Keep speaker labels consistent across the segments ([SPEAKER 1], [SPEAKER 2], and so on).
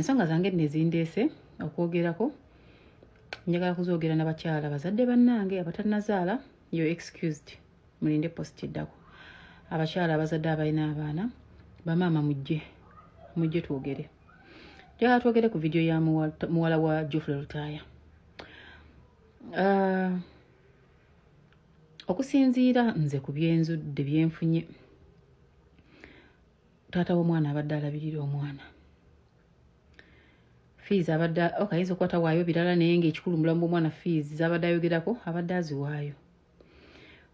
[SPEAKER 1] Ensonga zange nno ezindeese okwogerako njagala kuzoogera na bakyala bazadde bannange abatannazaala. You excused, mulinde post eddako. Abakyala abazadde abalina abaana, bamaama, mujje, mujje twogere. Njagala twogere ku vidiyo ya muwala wa Geoffrey Lutaaya. Okusinziira nze ku byenzudde, byenfunye, taata w'omwana abadde alabirira omwana, fees abadde okayinza okuba tawaayo birala, naye nga ekikulu mulamu bw'omwana, fees zabadde ayogerako abadde aziwaayo.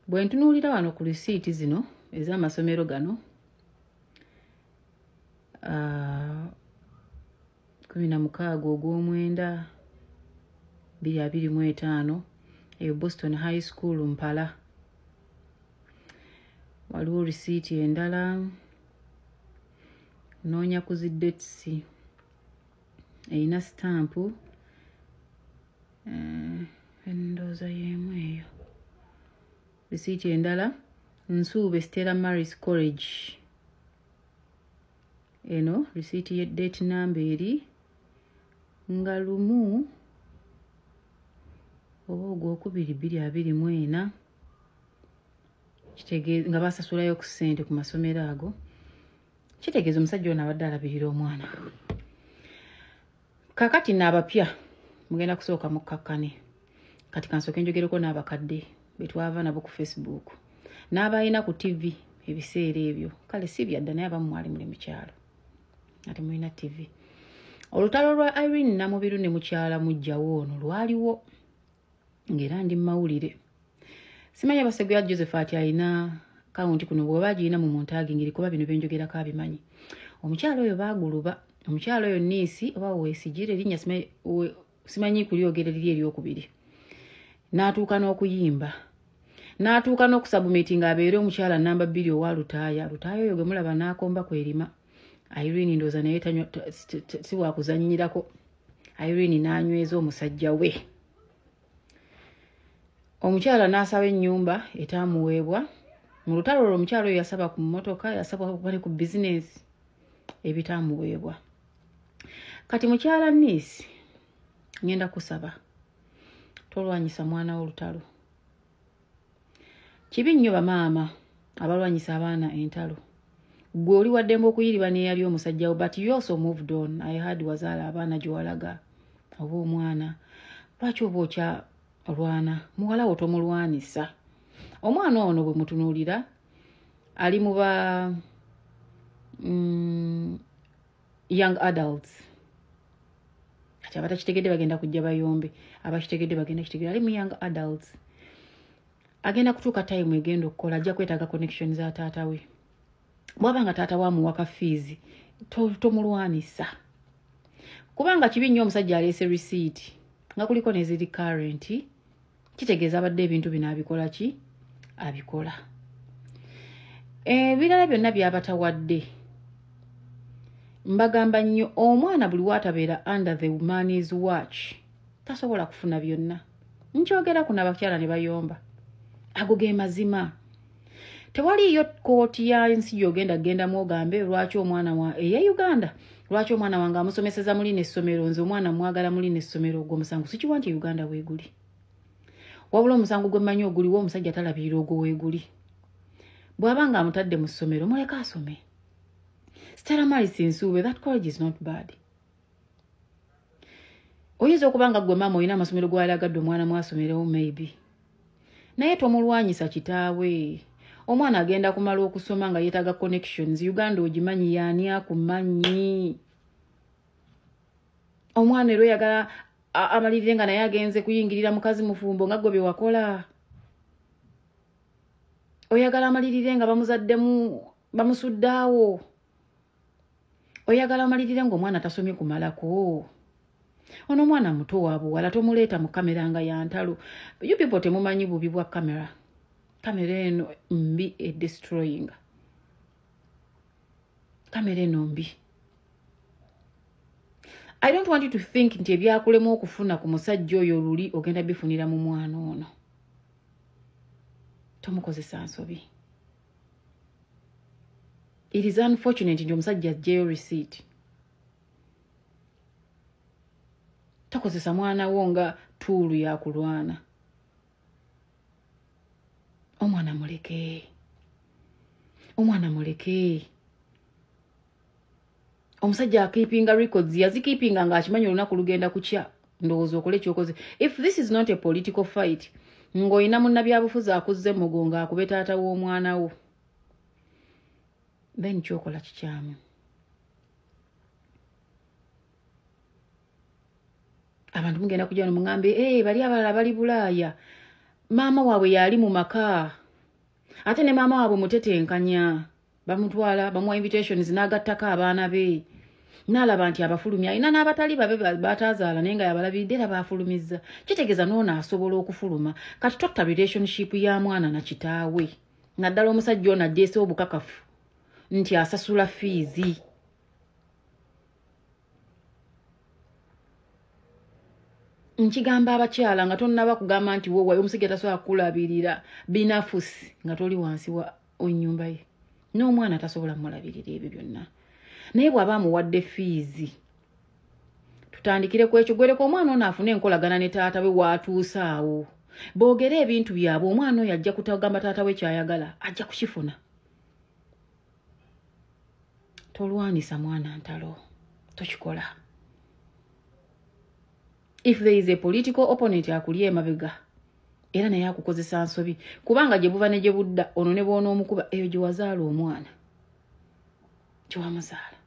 [SPEAKER 1] Bwe ntunuulira wano ku risiiti zino ez'amasomero gano, 16 ogw'omwenda 2025, eyo Boston High School Mpala. Waliwo risiiti endala, noonya ku zi dates, erina sitampu, endowooza y'emu eyo. Risiiti endala, Nsuube Stella Maris College. Eno risiiti ye date number eri nga 1 oba ogwokubiri 2024, nga basasulayo ku ssente ku masomero ago. Kitegeeza omusajja ono abadde alabirira omwana. Kakati naabapya mugenda kusooka mukkakkane. Kati kansooke njogereko n'abakadde betwava nabo ku Facebook n'abalina ku TV ebiseera ebyo. Kale si byadda, naye abamu mwali muli mukyalo ate mulina TV. Olutalo lwa Irene Namubiru ne mukyala mujjawo ono lwaliwo ng'era ndi mumawulire. Simanyi Abaseguya Joseph ati alina kawunti kuno, bw'oba agirina mu muntu agingiri, kuba bino byenjogerako abimanyi. Omukyalo oyo baaguluba, omukyalo oyo niisi oba weesigira erinnya simanyi kulyogera liri eryokubiri, n'atuuka n'okuyimba, n'atuuka n'okusubmittinga abeere omukyala namba 2 owa Lutaaya. Lutaaya oyo gwe mulaba n'akomba kwerima Irene, ndowooza naye si wakuzannyirako. Irene n'anyweza omusajja we, omukyala n'asaba ennyumba etaamuweebwa. Mu lutalo olwo omukyala oyo yasaba ku mmotoka, yasaba bali ku bizinesi, ebitaamuweebwa. Kati mukyala Niisi, ngenda kusaba tolwanyisa mwana wo lutalo. Kibi nnyo bamaama abalwanyisa abaana entalo. Gwe oli waddembe okuyiriba neyali omusajjawo, but you also moved on. I had wazaala abaana gye walaga oba omwana, lwaki oba okya olwana muwala wo? Tomulwanisa. Omwana ono bwe mutunuulira ali mu ba young adults. Kati abatakitegedde bagenda kujja bayombe, abakitegedde bagenda kitegedde. Ali mu young adults, agenda kutuuka time egenda okukola, ajja kwetaaga connection za taata we. Bwaba nga taata we amuwaka fees, tomulwanisa, kubanga kibi nnyo. Omusajja aleese receipt nga kuliko neziri current, kitegeeza abadde ebintu bino abikola ki? Abikola. Ebirala byonna byabatawadde, mbagamba nnyo, omwana buli waatabeera under the man's watch tasobola kufuna byonna. Nkyogera kuno abakyala ne bayomba, ago ge mazima. Tewaliiyo kooti ya nsi gyogenda gendamu ogambe lwaki omwana wa eya Uganda, lwaki omwana wange amusomeseza mulina essomero, nze omwana mwagala mulina essomero. Ogwo omusango sikiwa nti Uganda weeguli, wabula omusango gwe mmanyi oguliwo, omusajja talabirira, ogwo weeguli. Bw'aba nga amutadde mu ssomero, muleke asome. Stella Maris Nsuube, that college is not bad. Oyinza okuba nga gwe maama olina amasomero gwalagadde omwana mwasomerewo maybe, naye tomulwanyisa kitaawe. Omwana agenda kumala okusoma nga yeetaaga connections. Uganda ogimanyi, yaani akumanyi? Omwana era oyagala amalirire nga naye agenze kuyingirira mukazi mufumbo nga gwe bye wakola? Oyagala amalirire nga bamuzaddemu, bamusuddaawo? Oyagala amalirire nga omwana tasomye kumalako? Ono omwana muto wa buwala, tomuleeta mu kamera nga yantalo. You people temumanyi bubi bwa kamera. Kamera eno mbi, edestroying. Kamera eno mbi. I don't want you to think nti ebyakulemu okufuna ku musajja oyo luli ogenda bifunira mu mwana ono. Tomukozesa nsobi. It is unfortunate nti omusajja ajjeyo receipt. Takozesa mwana wo nga tuulu ya kulwana. Omwana muleke. Omwana muleke. Omusajja akeepinga records, yazikeepinga ng'akimanyi olunaku lugenda kukya. Ndowooza okole kyokoze. If this is not a political fight, ng'olina munnabyabufuzi akuzze mugongo akube taata w'omwana wo, then kyokola kikyamu. Abantu mugenda kujja wano muŋŋambe, bali abalala bali Bulaaya. Maama waabwe yali mu maka. Ate ne maama waabwe mutetenkanya. Bamutwala, bamuwa invitations n'agattako abaana be. N'alaba nti abafulumya. Alina n'abatali babe bataazaala naye nga yabalabiridde era baafulumizza. Kitegeeza n'ono asobola okufuluma. Kati totta relationship ya mwana na kitaawe. Naddala omusajja ono aggyeese obukakafu nti asasula fiizi. Nkigamba abakyala nga tonnaba kugamba nti wowa omusajja tasobola kukulabirira binafusi nga toli wansi wa nnyumba ye. N'omwana tasobola kumulabirira ebyo byonna. Naye bw'aba amuwadde fiizi, tutandikire ku ekyo. Gwereka omwana ono afune enkolagana ne taata we waatuuse awo. Boogere ebintu byabwe, omwana oyo ajja kutagamba taata we ky'ayagala, ajja kukifuna. Tolwanisa mwana ntalo, tokikola. If there is a political opponent akuli emabega, era naye akukozesa nsobi, kubanga gye buva ne gye budda, ono ne bw'onoomukuba eyo gye wazaala omwana, gye wamuzaala.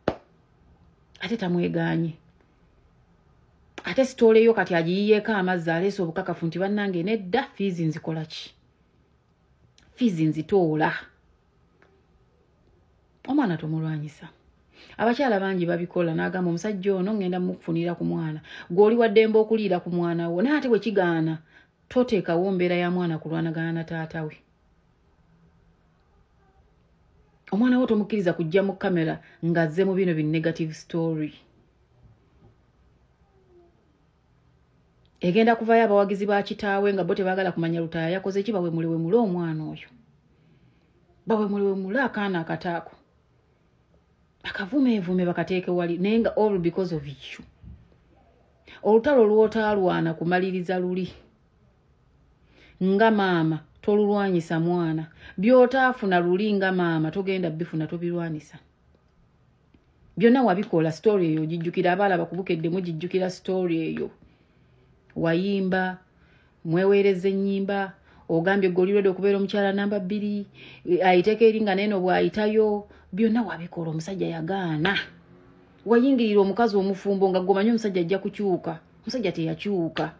[SPEAKER 1] Ate tamwegaanye. Ate sitooleyo kati agiyiyeeko amazzi aleese obukakafu nti bannange nedda fiizi nzikola ki? Fiizi nzitoola. Omwana tomulwanyisa. Abakyala bangi babikola n'agamba omusajja ono ngenda mukufunira ku mwana. Gw'oli wa ddembe okuliira ku mwana wo. Naye ate bwe kigaana, toteekawo mbeera ya mwana kulwanagana na taata we. Omwana wo tomukkiriza kujja mu kamera ng'azze mu bino bi negative story. Egenda kuvayo abawagizi ba kitaawe nga bo tebaagala kumanya Lutaaya yakoze ki, bawemulewemule omwana oyo. Bawemulewemule akaana akataako. Bakavumeevume bakateeke wali, naye nga all because of you. Olutalo lw'otaalwana kumaliriza luli. Nga maama tolulwanyisa mwana. By'otaafuna luli nga maama togenda bifuna, tobirwanisa. Byonna wabikola, story eyo ogijjukira, abaala bakubukedde mugijjukira story eyo. Wayimba, mweweereza ennyimba, ogambye gwe oli ready okubeera omukyala namba 2, ayiteko eri nga neeno bw'ayitayo, byonna wabikola, omusajja yagaana. Wayingirira omukazi omufumbo nga gw'omanyi omusajja ajja kukyuka, omusajja teyakyuka.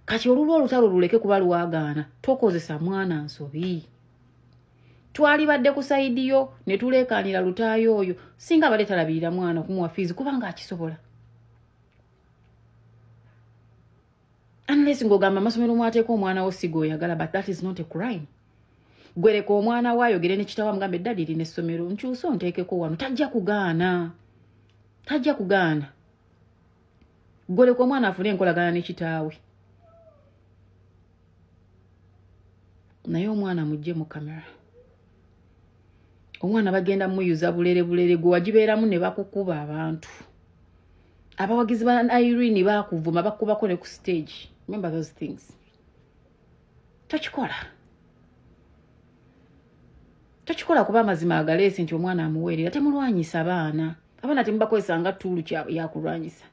[SPEAKER 1] Kati olulwo olutalo luleke kuba lwagaana, tokozesa mwana nsobi. Twalibadde ku sayidi yo ne tuleekaanira Lutaaya oyo, singa abadde talabirira mwana kumuwa fiizi kubanga akisobola. Unless ng'ogamba amasomero mwateeka omwana wo si gw'oyagala, but that is not a crime. Gwereka omwana wo ayogere ne kitaawe amugambe daddy lino essomero nkyuse onteekeko wano, tajja kugaana. Tajja kugaana. Gwereka omwana afune enkolagana ne kitaawe. Naye omwana mujje mu kamera. Omwana bagenda muyuza bulere bulere, gwe wagibeeramu ne bakukuba abantu. Abawagizi ba Irene bakuvuma, bakubako ne ku stage. Remember those things. Tokikola. Tokikola kuba amazima agaleese nti omwana amuweerera. Temulwanyisa baana. Abaana temubakozesa nga ttuulu ya kulwanyisa.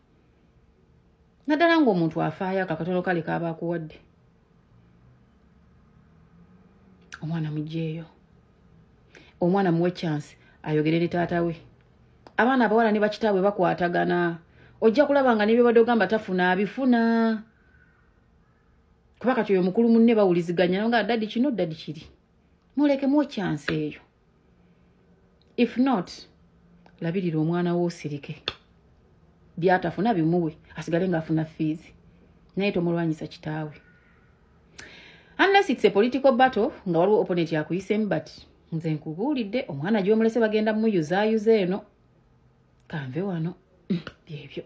[SPEAKER 1] Naddala ng'omuntu afaayo akatono kale k'aba akuwadde. Omwana mugyeyo. Omwana muwe chance ayogere ne taata we. Abaana abawala ne bakitaabwe bakwatagana. Ojja kulaba nga ne bye badde ogamba tafuna abifuna. Kuba kati oyo mukulu munne bawuliziganya nga daddy kino daddy kiri. Muleke muwe chance eyo. If not, labirira omwana wo osirike. By'atafuna bimuwe, asigale ng'afuna fees. Naye tomulwanyisa kitaawe. Unless it's a political battle, nga waliwo opponent yakuyiseemu, but nze nkubuulidde omwana gy'omulese bagenda muyuzaayuza eno. Kanve wano. Byebyo.